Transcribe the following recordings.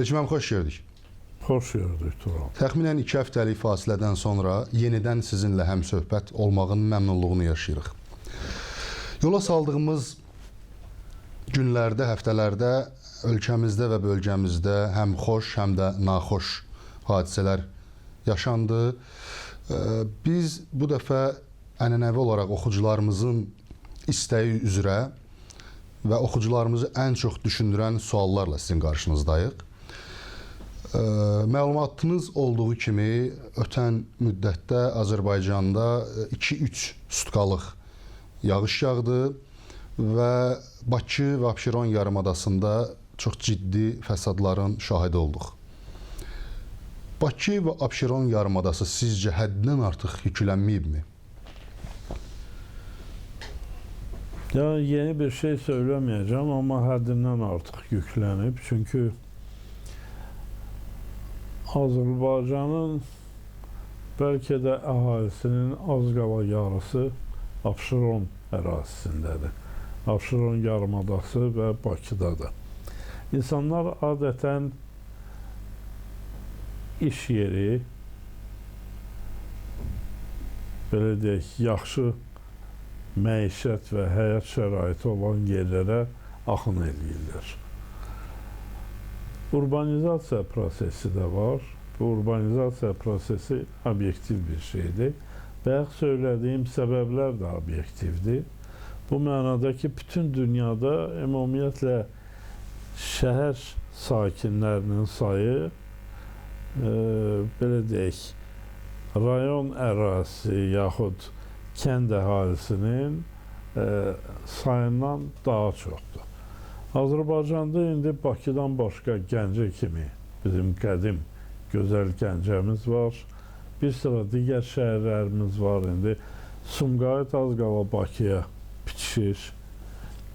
Elçi müəllim, xoş gördük. Xoş gördük Tural. Təxminən 2 həftəlik fasilədən sonra yenidən sizinlə həmsöhbət olmağın məmnunluğunu yaşayırıq. Yola saldığımız günlərdə, həftələrdə ölkəmizdə və bölgəmizdə həm xoş, həm də naxoş hadisələr yaşandı. Biz bu dəfə ənənəvi olaraq oxucularımızın istəyi üzrə və oxucularımızı ən çox düşündürən suallarla sizin qarşınızdayıq. Məlumatınız olduğu kimi ötən müddətdə Azərbaycanda 2-3 sutkalıq yağış yağdı və Bakı və Abşeron yarımadasında çox ciddi fəsadların şahidi olduq. Bakı və Abşeron yarımadası sizcə həddindən artıq yüklənməyibmi? Yəni yeni bir şey söylemeyeceğim amma həddindən artıq yüklənib. Çünki Azərbaycanın bəlkə də əhalisinin az qala yarısı Abşeron ərazisindədir. Abşeron yarımadası və Bakıdadır. İnsanlar adətən iş yeri, belə deyək, yaxşı məişət və həyat şəraiti olan yerlərə axın eləyirlər. Urbanizasiya prosesi də var. Bu urbanizasiya prosesi obyektiv bir şeydir. Bayaq söylədiyim səbəblər də obyektivdir. Bu mənada ki, bütün dünyada ümumiyyətlə şəhər sakinlərinin sayı, belə deyək, rayon ərazisi yaxud kənd əhalisinin sayından daha çoxdur. Azərbaycanda indi Bakıdan başqa Gəncə kimi bizim qədim gözəl Gəncəmiz var. Bir sıra digər şəhərlərimiz var indi. Sumqayıt az qala Bakıya bitişir.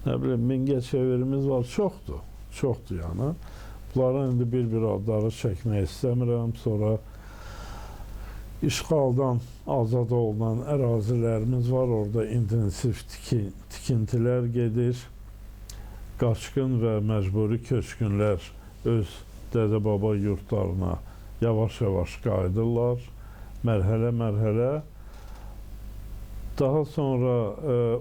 Nə bilim, Mingəçevirimiz var. Çoxdur, çoxdur yəni. Bunların indi bir-bir adları çəkmək istəmirəm. Sonra işğaldan azad olunan ərazilərimiz var. Orada intensiv tikintilər gedir. Qaçqın və məcburi köçkünlər öz dədə-baba yurtlarına yavaş-yavaş qayıdırlar. Mərhələ-mərhələ. Daha sonra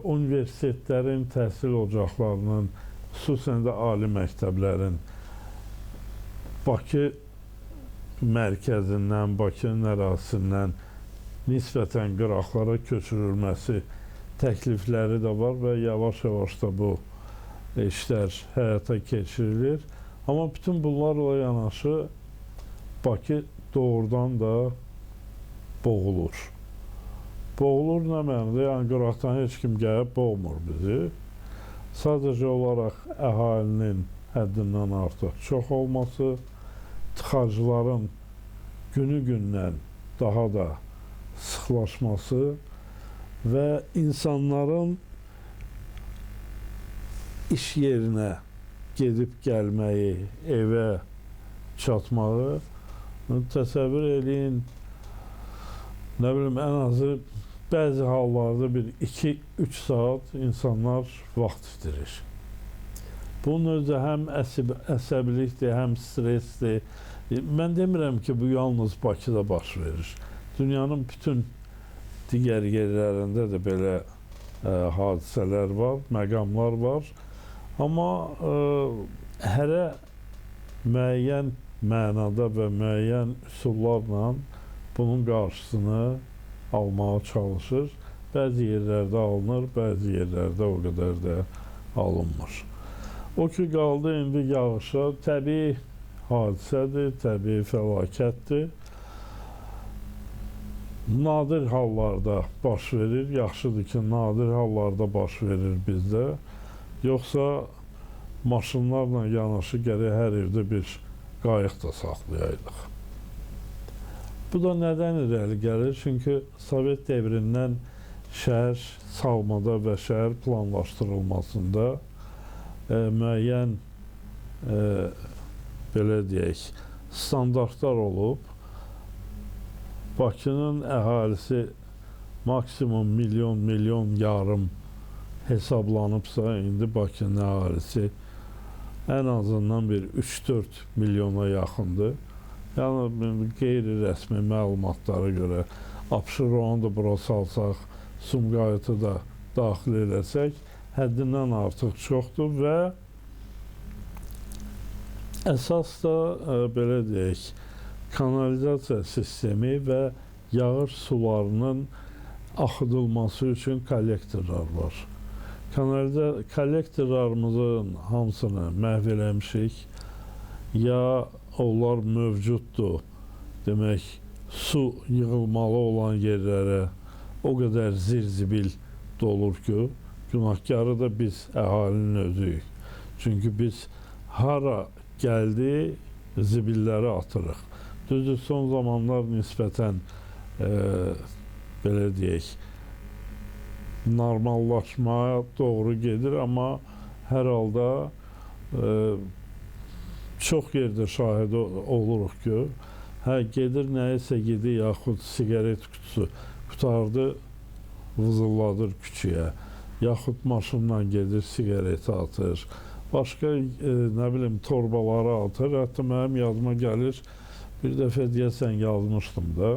universitetlərin, təhsil ocaqlarının, xüsusən də ali məktəblərin Bakı mərkəzindən, Bakının ərazisindən nisbətən qıraqlara köçürülməsi təklifləri də var və yavaş-yavaş da bu işlər həyata keçirilir. Amma bütün bunlarla yanaşı Bakı doğrudan da boğulur. Boğulur nə mənada? Yəni qıraqdan heç kim gəlib boğmur bizi. Sadəcə olaraq əhalinin həddindən artıq çox olması, tıxacların günü-gündən daha da sıxlaşması və insanların iş yerinə gedib gəlməyi, evə çatmağı təsəvvür eləyin, nə bilim, ən azı bəzi hallarda bir 2-3 saat insanlar vaxt itirir. Bunun özü həm əsəbilikdir, həm stresdir. Mən demirəm ki, bu yalnız Bakıda baş verir. Dünyanın bütün digər yerlərində də belə hadisələr var, məqamlar var. Amma hərə müəyyən mənada və müəyyən üsullarla bunun qarşısını almağa çalışır. Bəzi yerlərdə alınır, bəzi yerlərdə o qədər də alınmır. O ki, qaldı indi yağışa, təbii hadisədir, təbii fəlakətdir. Nadir hallarda baş verir, yaxşıdır ki, nadir hallarda baş verir bizdə. Yoxsa maşınlarla yanaşı gərək hər evdə bir qayıq da saxlayaydıq. Bu da nədən irəli gəlir? Çünki Sovet devrindən şəhər salmada və şəhər planlaşdırılmasında müəyyən, belə deyək, standartlar olub. Bakının əhalisi maksimum milyon, milyon yarım hesablanıbsa, indi Bakının əhalisi Ən azından bir 3-4 milyona yaxındır. Yəni qeyri-rəsmi məlumatlara görə Abşeronu da bura salsaq, Sumqayıtı da daxil eləsək, həddindən artıq çoxdur və əsas da belə deyək, kanalizasiya sistemi və yağış sularının axıdılması üçün kollektorlar var. Kollektorlarımızın hamısını məhv eləmişik, ya onlar mövcuddur, demək, su yığılmalı olan yerlərə o qədər zirzibil dolur ki, günahkarı da biz əhalinin özüyük. Çünki biz hara gəldi, zibilləri atırıq. Düzdür, son zamanlar nisbətən belə deyək, normallaşmaya doğru gedir, amma hər halda çox yerdə şahid oluruq ki, hə, gedir nəyisə gedir, yaxud siqaret qutusu qutardı, vızıldadır küçüyə, yaxud maşınla gedir, siqareti atır, başqa, nə bilim, torbaları atır. Hətta mənim yadıma gəlir, bir dəfə deyəsən yazmışdım da,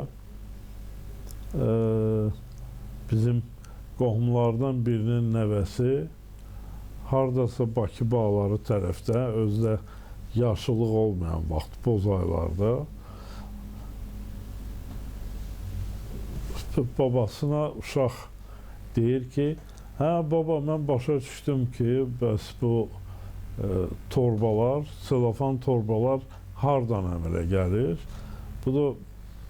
bizim qohumlardan birinin nəvəsi haradasa Bakı bağları tərəfdə, özdə yaşıllıq olmayan vaxt, boz aylarda babasına uşaq deyir ki, hə, baba, mən başa düşdüm ki, bəs bu torbalar, selofan torbalar hardan əmələ gəlir? Bu da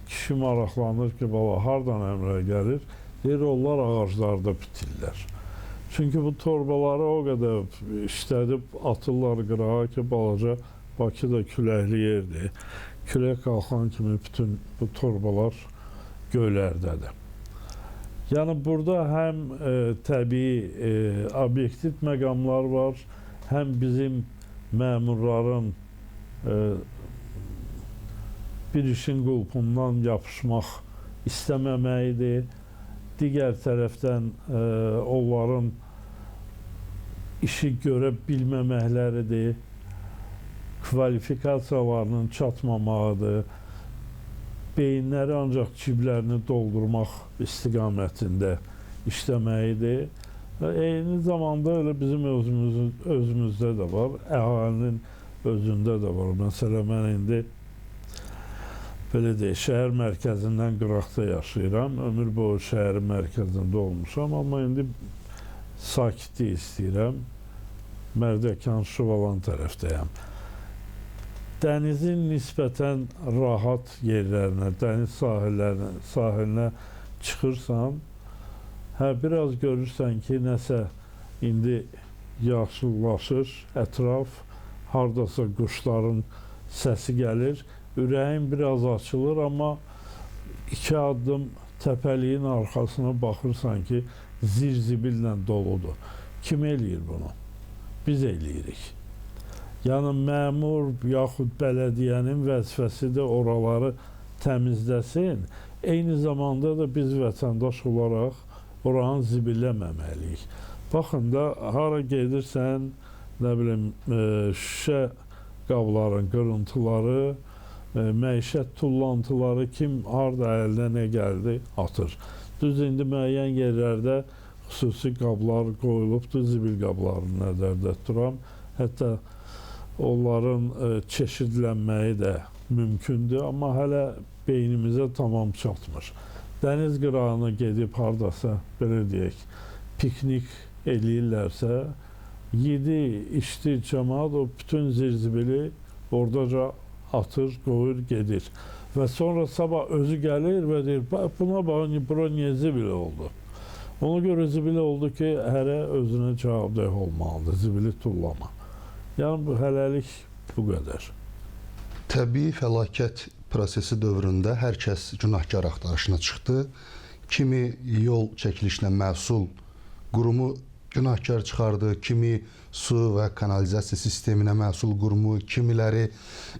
kişi maraqlanır ki, baba, hardan əmələ gəlir? Deyir, onlar ağaclarda bitirlər. Çünki bu torbaları o qədər işlədib atırlar qırağa ki, balaca Bakı da küləkli yerdir. Külək qalxan kimi bütün bu torbalar göylərdədir. Yəni burada həm təbii obyektiv məqamlar var, həm bizim məmurların bir işin qulpundan yapışmaq istəməməyidir. Digər tərəfdən onların işi görə bilməməkləridir, kvalifikasiyalarının çatmamağıdır, beyinləri ancaq ciblərini doldurmaq istiqamətində işləməyidir. Eyni zamanda elə bizim özümüzdə də var, əhalinin özündə də var. Məsələn, mən indi belə deyək, şəhər mərkəzindən qıraqda yaşayıram. Ömür boyu şəhərin mərkəzində olmuşam, amma indi sakitlik istəyirəm. Mərdəkan, Şuvalan tərəfdəyəm. Dənizin nisbətən rahat yerlərinə, dəniz sahilinə çıxırsan, hə, biraz görürsən ki, nəsə indi yaşıllaşır ətraf, haradasa quşların səsi gəlir, ürəyin biraz açılır, amma iki addım təpəliyin arxasına baxırsan ki, zirzibillə doludur. Kim eləyir bunu? Biz eləyirik. Yəni, məmur yaxud bələdiyyənin vəzifəsidir oraları təmizləsin. Eyni zamanda da biz vətəndaş olaraq oranı zibilləməməliyik. Baxın da, hara gedirsən, nə bilim, şüşə qabların qırıntıları, məişət tullantıları, kim harada əlinə nə gəldi, atır. Düz indi müəyyən yerlərdə xüsusi qablar qoyulubdur, zibil qablarını nəzərdə tuturam. Hətta onların çeşidlənməyi də mümkündür, amma hələ beynimizə tamam çatmır. Dəniz qırağına gedib haradasa, belə deyək, piknik eləyirlərsə, yedi, içdi cəmaat o bütün zirzibili oradaca atır, qoyur, gedir. Və sonra sabah özü gəlir və deyir, buna bax, bura niyə zibili oldu? Ona görə zibili oldu ki, hərə özünə cavabdeh olmalıdır, zibili tullama. Yəni, bu hələlik bu qədər. Təbii fəlakət prosesi dövründə hər kəs günahkar axtarışına çıxdı. Kimi yol çəkilişlə məhsul qurumu günahkar çıxardı, kimi su və kanalizasiya sisteminə məhsul qurumu, kimiləri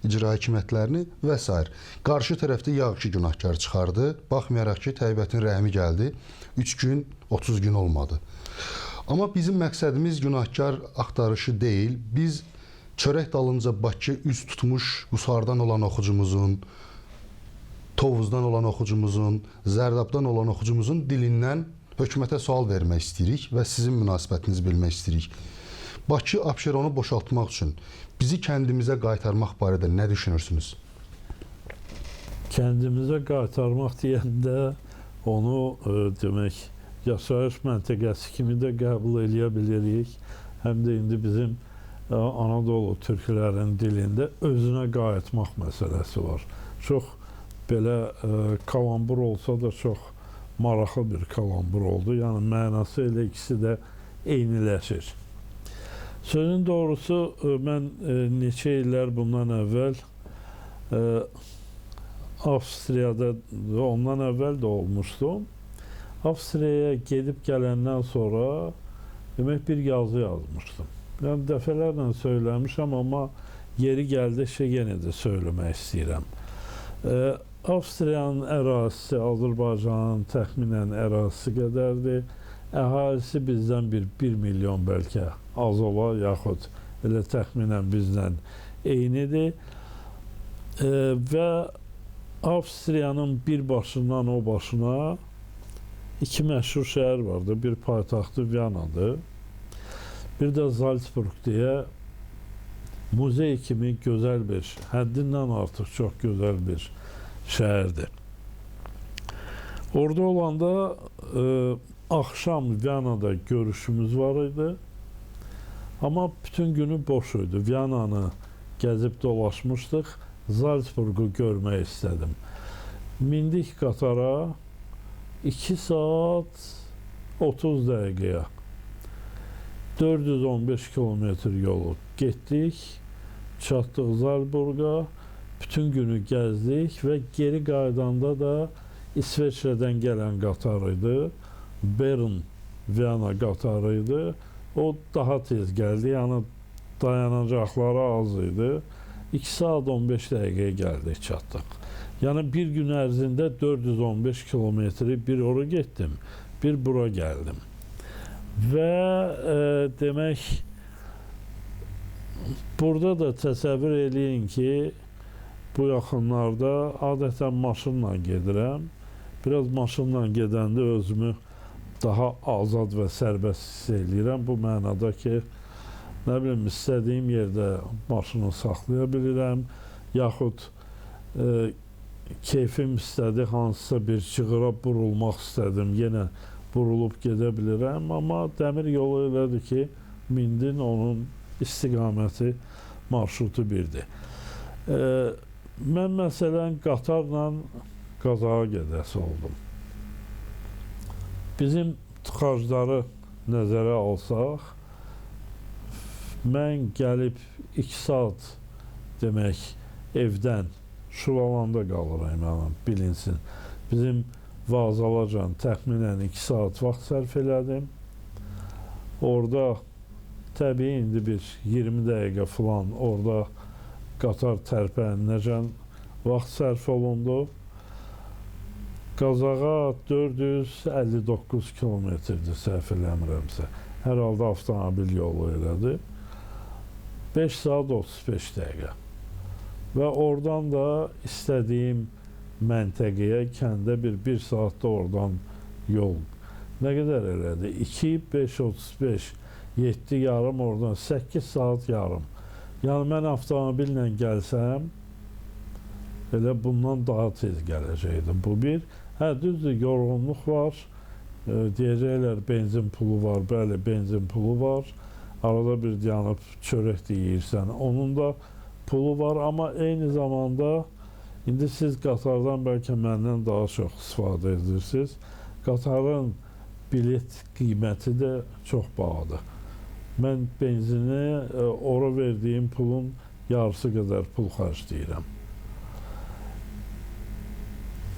icra hakimiyyətlərini və s. Qarşı tərəfdə yağışı günahkar çıxardı. Baxmayaraq ki, təbiətin rəhmi gəldi. 3 gün, 30 gün olmadı. Amma bizim məqsədimiz günahkar axtarışı deyil. Biz Çörək dalınca Bakı üz tutmuş Qusardan olan oxucumuzun, Tovuzdan olan oxucumuzun, Zərdabdan olan oxucumuzun dilindən hökumətə sual vermək istəyirik və sizin münasibətinizi bilmək istəyirik. Bakı Abşeronu boşaltmaq üçün bizi kəndimizə qaytarmaq barədə nə düşünürsünüz? Kəndimizə qaytarmaq deyəndə onu demək, yaşayış məntəqəsi kimi də qəbul eləyə bilirik. Həm də indi bizim Anadolu türklərin dilində özünə qayıtmaq məsələsi var. Çox belə kalambur olsa da çox maraqlı bir kalambur oldu. Yəni mənası elə ikisi də eyniləşir. Sözün doğrusu mən neçə illər bundan əvvəl Avstriyada, ondan əvvəl də olmuşdum. Avstriyaya gedib gələndən sonra demək bir yazı yazmışdım. Yəni dəfələrlə söyləmişəm, amma yeri gəldikcə yenə də söyləmək istəyirəm. Avstriyanın ərazisi Azərbaycanın təxminən ərazisi qədərdir. Əhalisi bizdən bir 1 milyon bəlkə az ola, yaxud elə təxminən bizdən eynidir. Və Avstriyanın bir başından o başına iki məşhur şəhər vardı. Bir paytaxtı Viyanadır. Bir də Salzburg deyə muzey kimi gözəl bir, həddindən artıq çox gözəl bir şəhərdir. Orada olanda axşam Viyanada görüşümüz var idi. Amma bütün günü boş idi. Viyananı gəzib dolaşmışdıq. Salzburgu görmək istədim. Mindik qatara 2 saat 30 dəqiqəyə 415 kilometr yolu getdik, çatdıq Salzburga, bütün günü gəzdik və geri qayıdanda da İsveçrədən gələn qatar idi, Bern-Viyana qatarı idi. O daha tez gəldi, yəni dayanacaqları az idi. 2 saat 15 dəqiqəyə gəldik, çatdıq. Yəni bir gün ərzində 415 kilometri bir ora getdim, bir bura gəldim. Və demək, burada da təsəvvür eləyin ki, bu yaxınlarda adətən maşınla gedirəm. Biraz maşınla gedəndə özümü daha azad və sərbəst hiss eləyirəm. Bu mənada ki, nə bilim, istədiyim yerdə maşını saxlaya bilirəm, yaxud keyfim istədi, hansısa bir cığıra burulmaq istədim, yenə burulub gedə bilirəm. Amma dəmir yolu elədir ki, mindin, onun istiqaməti, marşrutu birdir. Mən məsələn qatarla Qazaxa gedəsi oldum. Bizim tıxacları nəzərə alsaq, mən gəlib 2 saat demək evdən Şuvalanda qalıram, yəni bilinsin. Bizim Vağzalacan təxminən 2 saat vaxt sərf elədim. Orada təbii indi bir 20 dəqiqə filan orada qatar tərpənəcən vaxt sərf olundu. Qazaxa 459 kilometrdir, səhv eləmirəmsə. Hər halda avtomobil yolu elədi. 5 saat 35 dəqiqə. Və oradan da istədiyim məntəqəyə, kəndə bir saatda oradan yol. Nə qədər elədi? 2, 5, 35, 7 yarım oradan, 8 saat yarım. Yəni mən avtomobillə gəlsəm, elə bundan daha tez gələcəkdim. Bu bir. Hə, düzdür, yorğunluq var. Deyəcəklər, benzin pulu var. Bəli, benzin pulu var. Arada bir dayanıb çörək də yeyirsən. Onun da pulu var, amma eyni zamanda indi siz qatardan bəlkə məndən daha çox istifadə edirsiniz. Qatarın bilet qiyməti də çox bahadır. Mən benzini ora verdiyim pulun yarısı qədər pul xərcləyirəm.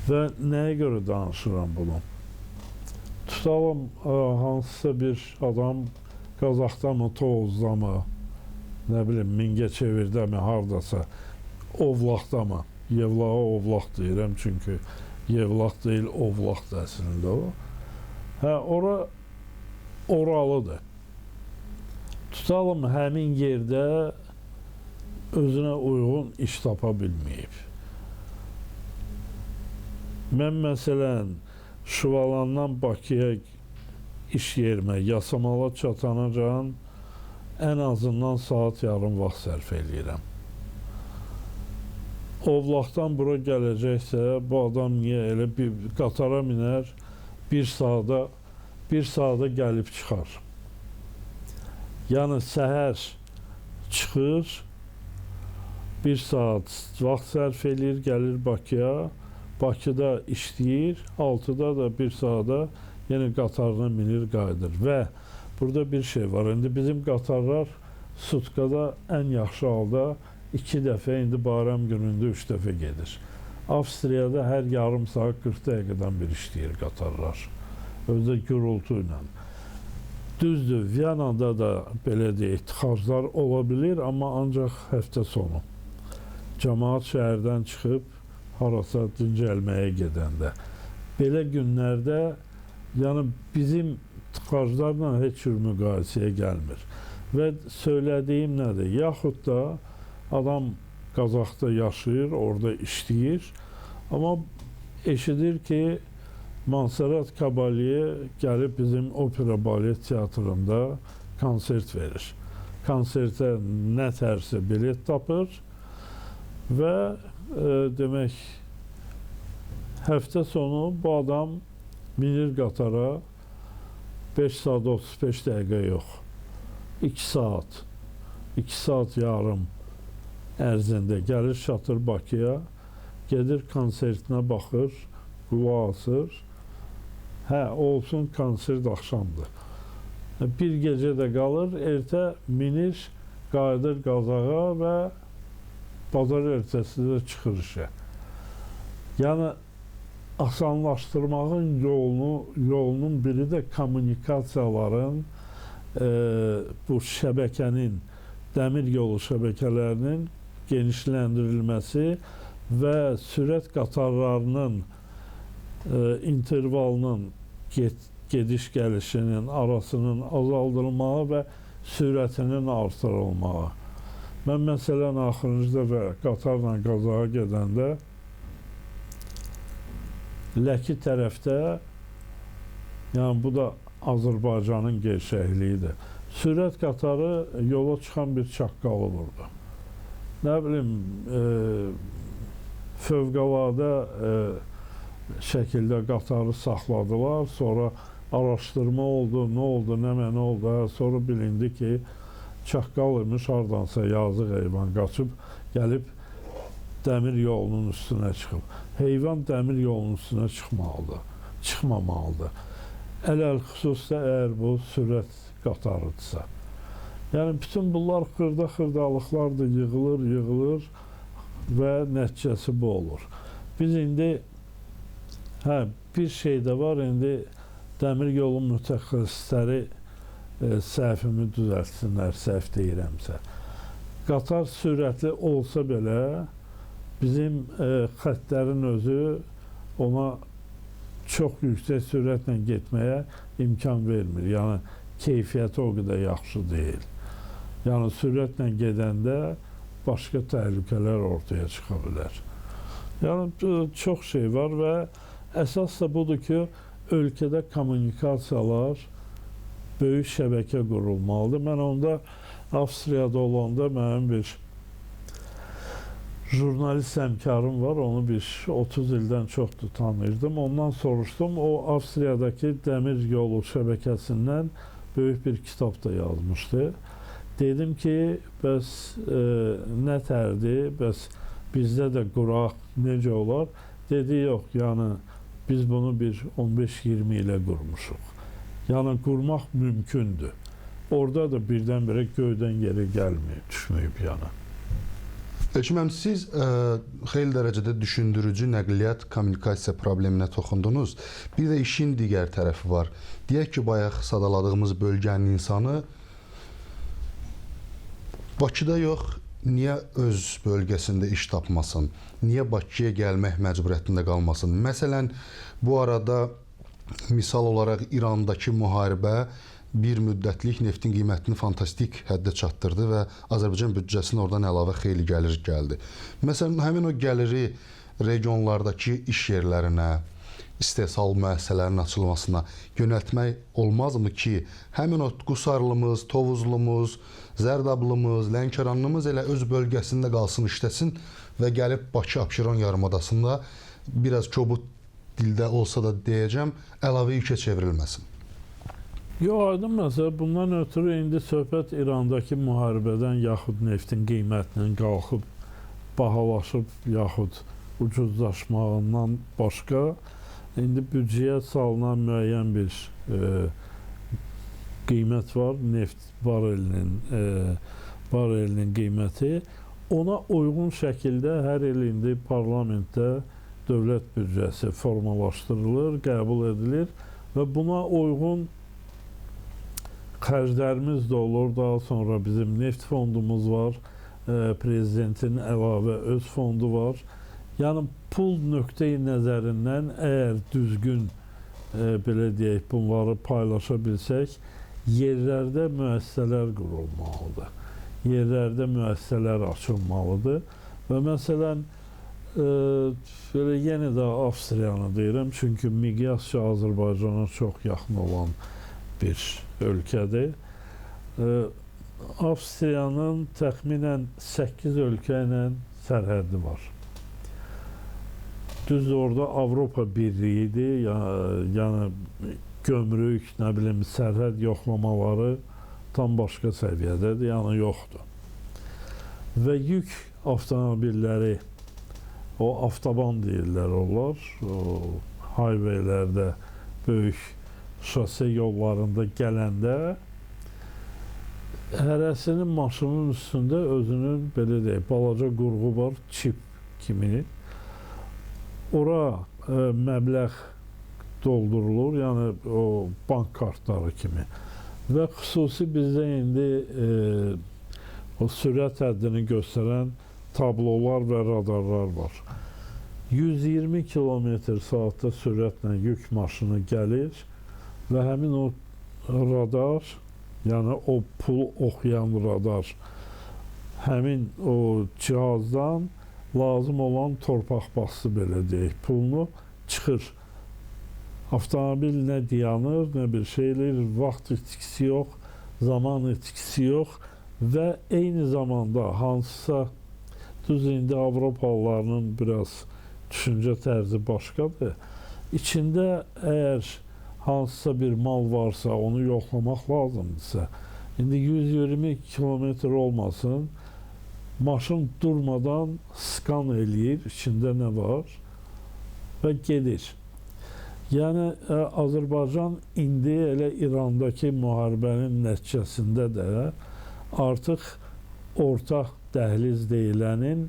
Və nəyə görə danışıram bunu? Tutalım, hansısa bir adam Qazaxda mı, Tovuzda mı, nə bilim, Mingəçevirdə mi, haradasa, Ovlaqda mı? Yevlağa Ovlaq deyirəm, çünki Yevlaq deyil, Ovlaqdır əslində o. Hə, ora oralıdır. Tutalım, həmin yerdə özünə uyğun iş tapa bilməyib. Mən məsələn Şuvalandan Bakıya iş yerimə, Yasamala çatanacan ən azından saat yarım vaxt sərf eləyirəm. Ovlaqdan bura gələcəksə, bu adam niyə elə bir qatara minər, bir saata gəlib çıxar. Yəni səhər çıxır, bir saat vaxt sərf eləyir, gəlir Bakıya, Bakıda işləyir, 6-da da bir saata yenə qatarına minir, qayıdır. Və burada bir şey var, indi bizim qatarlar sutkada ən yaxşı halda 2 dəfə, indi bayram günündə 3 dəfə gedir. Avstriyada hər yarım saat 40 dəqiqədən bir işləyir qatarlar, özü də gürültü ilə. Düzdür, Viyanada da belə deyək, tıxaclar ola bilir, amma ancaq həftə sonu. Camaat şəhərdən çıxıb harasa dincəlməyə gedəndə. Belə günlərdə, yəni bizim tıxaclarla heç cür müqayisəyə gəlmir. Və söylədiyim nədir? Yaxud da adam Qazaxda yaşayır, orada işləyir, amma eşidir ki, Montserrat Caballé gəlib bizim opera balet teatrında konsert verir. Konsertə nə tərsə bilet tapır və demək, həftə sonu bu adam minir qatara 5 saat 35 dəqiqə yox, 2 saat, 2 saat yarım ərzində gəlir çatır Bakıya, gedir konsertinə baxır, qulaq asır. Hə, olsun konsert axşamdır. Bir gecə də qalır, ertə minir, qayıdır Qazağa və bazar ertəsi də çıxır işə. Yəni, asanlaşdırmağın yolunun biri də kommunikasiyaların, bu şəbəkənin, dəmir yolu şəbəkələrinin genişləndirilməsi və sürət qatarlarının intervalının gediş-gəlişinin arasının azaldılmağı və sürətinin artırılmağı. Mən məsələn axırıncı dəfə qatarla Qazağa gedəndə Ləki tərəfdə, yəni bu da Azərbaycanın gerçəkliyidir. Sürət qatarı yola çıxan bir çaqqalı vurdu. Nə bilim, fövqəladə şəkildə qatarı saxladılar, sonra araşdırma oldu, nə oldu, nə mənə oldu, sonra bilindi ki, çaqqal imiş, hardansa yazıq heyvan qaçıb, gəlib dəmir yolunun üstünə çıxıb. Heyvan dəmir yolunun üstünə çıxmalıdır, çıxmamalıdır. Ələl-xüsusda əgər bu sürət qatarıdırsa. Yəni, bütün bunlar xırda-xırdalıqlardır, yığılır, yığılır və nəticəsi bu olur. Biz indi, hə, bir şey də var, indi dəmir yolu mütəxəssisləri səhvimi düzəltsinlər, səhv deyirəmsə. Qatar sürətli olsa belə, bizim xəttlərin özü ona çox yüksək sürətlə getməyə imkan vermir. Yəni, keyfiyyəti o qədər yaxşı deyil. Yəni, sürətlə gedəndə başqa təhlükələr ortaya çıxa bilər. Yəni, çox şey var və əsas da budur ki, ölkədə kommunikasiyalar, böyük şəbəkə qurulmalıdır. Mən onda Avstriyada olanda mənim bir jurnalist həmkarım var, onu bir 30 ildən çoxdur tanıyırdım. Ondan soruşdum, o Avstriyadakı dəmir yolu şəbəkəsindən böyük bir kitab da yazmışdı. Dedim ki, bəs nə tərdir, bəs bizdə də quraq necə olar? Dedi, yox, yəni biz bunu bir 15-20 ilə qurmuşuq. Yəni qurmaq mümkündür. Orada da birdən-birə göydən yerə gəlməyib, düşməyib yəni. Elçin müəllim, siz xeyli dərəcədə düşündürücü nəqliyyat kommunikasiya probleminə toxundunuz. Bir də işin digər tərəfi var. Deyək ki, bayaq sadaladığımız bölgənin insanı Bakıda yox, niyə öz bölgəsində iş tapmasın? Niyə Bakıya gəlmək məcburiyyətində qalmasın? Məsələn, bu arada misal olaraq İrandakı müharibə bir müddətlik neftin qiymətini fantastik həddə çatdırdı və Azərbaycan büdcəsinə oradan əlavə xeyli gəlir gəldi. Məsələn, həmin o gəliri regionlardakı iş yerlərinə, istehsal müəssisələrinin açılmasına yönəltmək olmazmı ki, həmin o Qusarlımız, Tovuzlumuz, Zərdablımız, Lənkəranlımız elə öz bölgəsində qalsın, işləsin və gəlib Bakı Abşeron yarımadasında biraz kobud dildə olsa da deyəcəm, əlavə yükə çevrilməsin. Yox, aydın məsələ. Bundan ötürü indi söhbət İrandakı müharibədən yaxud neftin qiymətinin qalxıb, bahalaşıb yaxud ucuzlaşmağından başqa indi büdcəyə salınan müəyyən bir qiymət var, neft barelinin qiyməti. Ona uyğun şəkildə hər il indi parlamentdə dövlət büdcəsi formalaşdırılır, qəbul edilir və buna uyğun xərclərimiz də olur. Daha sonra bizim neft fondumuz var, prezidentin əlavə öz fondu var. Yəni pul nöqteyi nəzərindən əgər düzgün, belə deyək, bunları paylaşa bilsək, yerlərdə müəssisələr qurulmalıdır. Yerlərdə müəssisələr açılmalıdır. Və məsələn, belə yenə də Avstriyanı deyirəm, çünki miqyasca Azərbaycana çox yaxın olan bir ölkədir. Avstriyanın təxminən 8 ölkə ilə sərhədi var. Düzdür, orada Avropa Birliyidir, yəni gömrük, nə bilim, sərhəd yoxlamaları tam başqa səviyyədədir, yəni yoxdur. Və yük avtomobilləri, o avtoban deyirlər onlar, o highwaylərdə, böyük şose yollarında gələndə hərəsinin maşının üstündə özünün, belə deyək, balaca qurğu var, çip kimi. Ora məbləğ doldurulur, yəni o bank kartları kimi. Və xüsusi bizdə indi o sürət həddini göstərən tablolar və radarlar var. 120 km saatda sürətlə yük maşını gəlir və həmin o radar, yəni o pul oxuyan radar, həmin o cihazdan lazım olan torpaq bastı, belə deyək, pulunu çıxır. Avtomobil nə dayanır, nə bir şey eləyir, vaxt itkisi yox, zaman itkisi yox və eyni zamanda hansısa, düz indi Avropalılarının biraz düşüncə tərzi başqadır. İçində əgər hansısa bir mal varsa, onu yoxlamaq lazımdırsa, indi 120 kilometr olmasın, maşın durmadan skan eləyir, içində nə var və gedir. Yəni, Azərbaycan indi elə İrandakı müharibənin nəticəsində də artıq ortaq dəhliz deyilənin,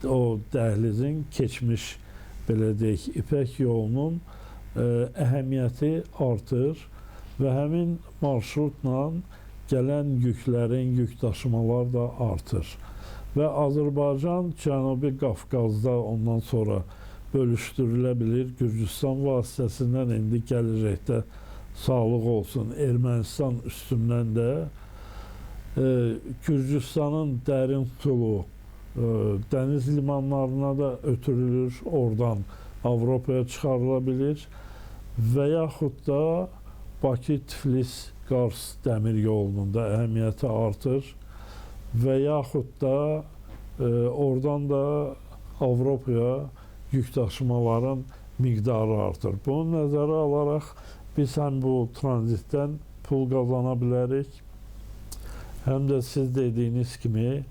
o dəhlizin keçmiş, belə deyək, İpək yolunun əhəmiyyəti artır və həmin marşrutla gələn yüklərin, yük daşımalar da artır. Və Azərbaycan Cənubi Qafqazda ondan sonra bölüşdürülə bilir. Gürcüstan vasitəsindən indi gələcəkdə sağlıq olsun Ermənistan üstündən də Gürcüstanın dərin sulu dəniz limanlarına da ötürülür, oradan Avropaya çıxarıla bilir və yaxud da Bakı-Tiflis-Qars dəmir yolunun da əhəmiyyəti artır və yaxud da oradan da Avropaya yük daşımaların miqdarı artır. Bunu nəzərə alaraq biz həm bu tranzitdən pul qazana bilərik, həm də siz dediyiniz kimi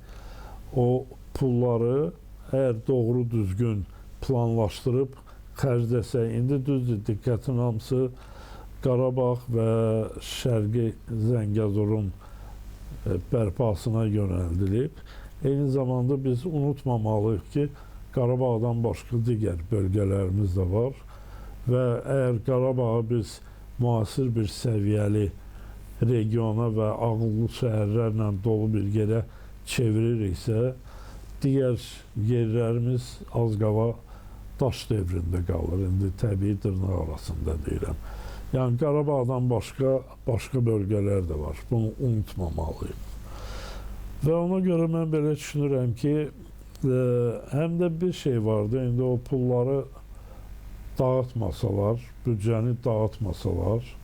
o pulları əgər doğru düzgün planlaşdırıb xərcləsək, indi düzdür, diqqətin hamısı Qarabağ və Şərqi Zəngəzurun bərpasına yönəldilib. Eyni zamanda biz unutmamalıyıq ki, Qarabağdan başqa digər bölgələrimiz də var və əgər Qarabağı biz müasir bir səviyyəli regiona və ağıllı şəhərlərlə dolu bir yerə çeviririksə, digər yerlərimiz az qala daş devrində qalır. İndi təbii dırnaq arasında deyirəm. Yəni Qarabağdan başqa bölgələr də var. Bunu unutmamalıyıq. Və ona görə mən belə düşünürəm ki, həm də bir şey vardı, indi o pulları dağıtmasalar, büdcəni dağıtmasalar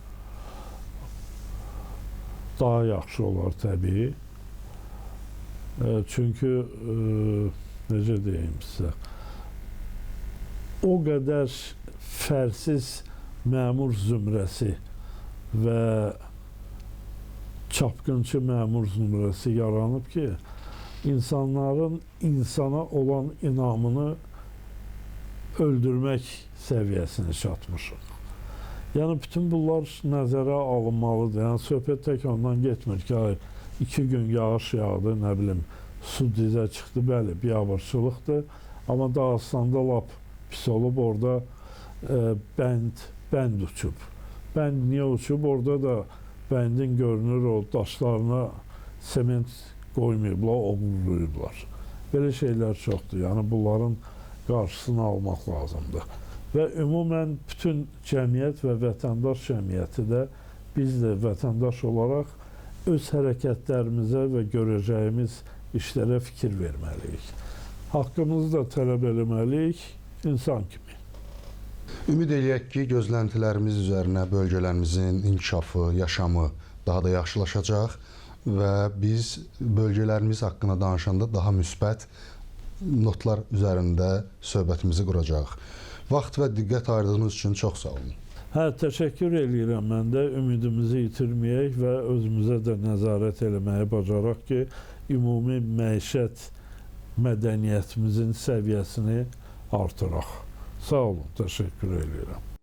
daha yaxşı olar təbii. Çünki, necə deyim sizə, o qədər fərsiz məmur zümrəsi və çapqınçı məmur zümrəsi yaranıb ki, insanların insana olan inamını öldürmək səviyyəsinə çatmışıq. Yəni, bütün bunlar nəzərə alınmalıdır. Yəni, söhbət tək ondan getmir ki, ay, 2 gün yağış yağdı, nə bilim, su dizə çıxdı, bəli, biabırçılıqdır. Amma Dağıstanda lap pis olub, orada bənd uçub. Bənd niyə uçub? Orada da bəndin görünür o daşlarına sement qoymayıblar, oğurlayıblar. Belə şeylər çoxdur. Yəni, bunların qarşısını almaq lazımdır. Və ümumən bütün cəmiyyət və vətəndaş cəmiyyəti də, biz də vətəndaş olaraq öz hərəkətlərimizə və görəcəyimiz işlərə fikir verməliyik. Haqqımızı da tələb eləməliyik insan kimi. Ümid eləyək ki, gözləntilərimiz üzərinə bölgələrimizin inkişafı, yaşamı daha da yaxşılaşacaq və biz bölgələrimiz haqqında danışanda daha müsbət notlar üzərində söhbətimizi quracağıq. Vaxt və diqqət ayırdığınız üçün çox sağ olun. Hə, təşəkkür eləyirəm mən də. Ümidimizi itirməyək və özümüzə də nəzarət eləməyi bacaraq ki, ümumi məişət mədəniyyətimizin səviyyəsini artıraq. Sağ olun, təşəkkür eləyirəm.